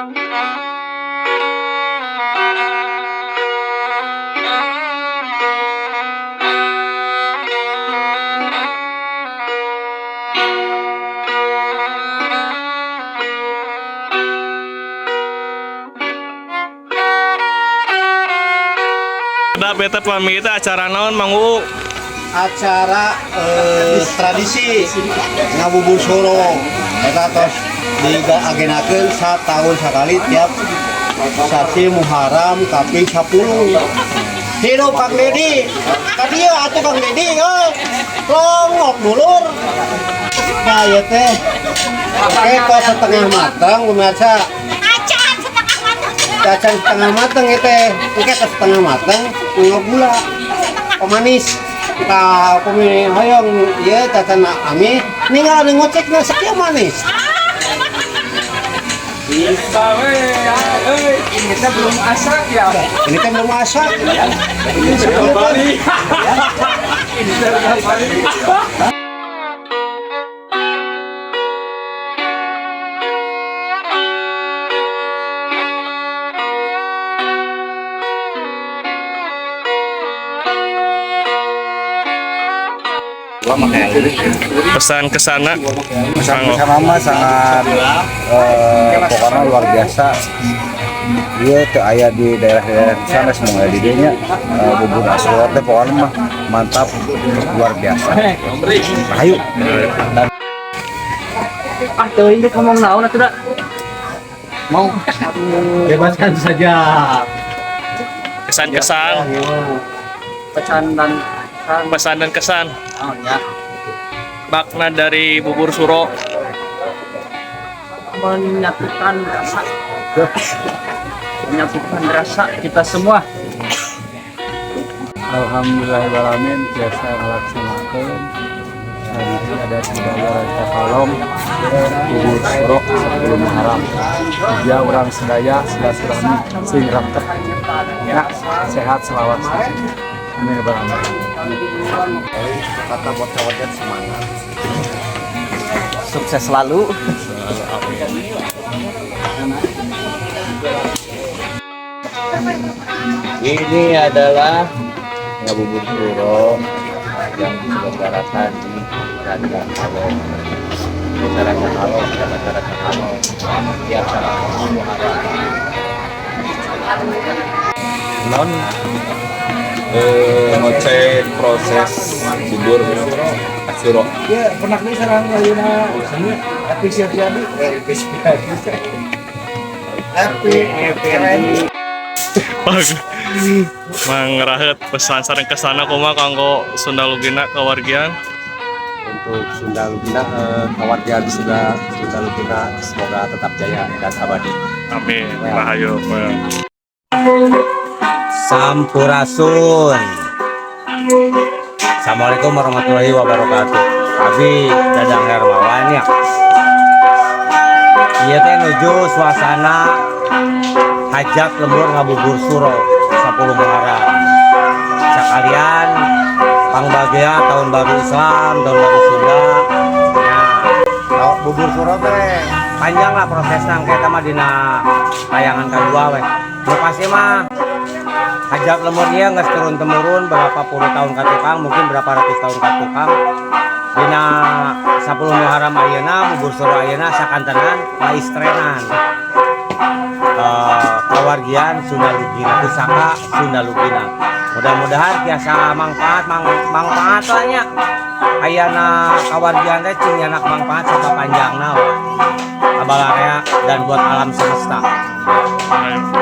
Kedap eta pami itu acara naon, Mang Uu? Acara tradisi ngabubur suro eta tos diagendakeun satahun sakali tiap sasi Muharram kaping 10. Hidup Kang Dedi! Ka dieu atuh, Kang Dedi euy, longok dulur. Nah, ieu teh oke tos setengah matang, pemirsa. Acan setengah matang. Acan setengah matang ieu teh. Engke tos setengah matang nganggo gula pemanis. Tah, upami hoyong ieu cacan ami ninggal anu ngocekna sakieu manis. Bisa we. Euy, ini teh belum asak ya. Ini teh belum masak. Ini teh bali. Ini teh bali. Pesan ke sana. Pesan pesan mah sangat pokoknya luar biasa. Iya, teu aya di daerah-daerah sana semua di dinya bubur asyuro teh pokoknya mah mantap, luar biasa. Ayo. Ah, teuing dek ngomong naon atuh da. Mau bebaskan saja. Kesan-kesan, Pesan dan kesan. Pesan dan kesan. Oh ya. Makna dari bubur suro. Menyatukan rasa. Menyatukan rasa kita semua. Alhamdulillahirrahmanirrahim, biasa ngelaksanakan tradisi adat budaya Rancakalong, bubur suro 10 Muharram. Dia urang sedaya silaturahmi sing raket ya, sehat selawat. Amin ya rabbal alamin. Kata buat kawan, semangat. Sukses selalu. Ini adalah ngabubur suro yang diselenggarakan di Rancakalong, Desa Rancakalong, Kecamatan Rancakalong, tiap tanggal Muharram. Non ngecek proses bubur asyuro. Ya, pernah nih sarang ayeuna Happy Siap-Siap. Happy Siap. Happy happy. Bang, Mang Rahet, pesan sareng kesana kumaha kanggo Sunda Lugina kawargian? Untuk Sunda Lugina, kawargian Sunda Sunda Lugina semoga tetap jaya dan abadi. Amin. Rahayu. Sampurasun. Assalamualaikum warahmatullahi wabarakatuh. Abi Dadang Hermawan ya. Ieu teh nuju suasana hajat lembur ngabubur suro 10 Muharram. Sekalian pangbagea tahun baru Islam, tahun baru Sunda. Nah, Kalau bubur suro teh panjang lah prosesnya, kayak mah dina tayangan kedua weh. Nu pasti mah hajat lembur ieu geus turun temurun berapa puluh tahun ka tukang, mungkin berapa ratus tahun ka tukang. Dina 10 Muharram ayeuna, bubur suro ayeuna sakantenan maistrenan. Kawargian Sunda Lugina, pusaka Sunda Lugina. Mudah-mudahan tiasa manfaat manfaat lah nya. Ayana kawargian teh cing nyanak manfaat sapanjangna we. Abalarea dan buat alam semesta. Rahayu.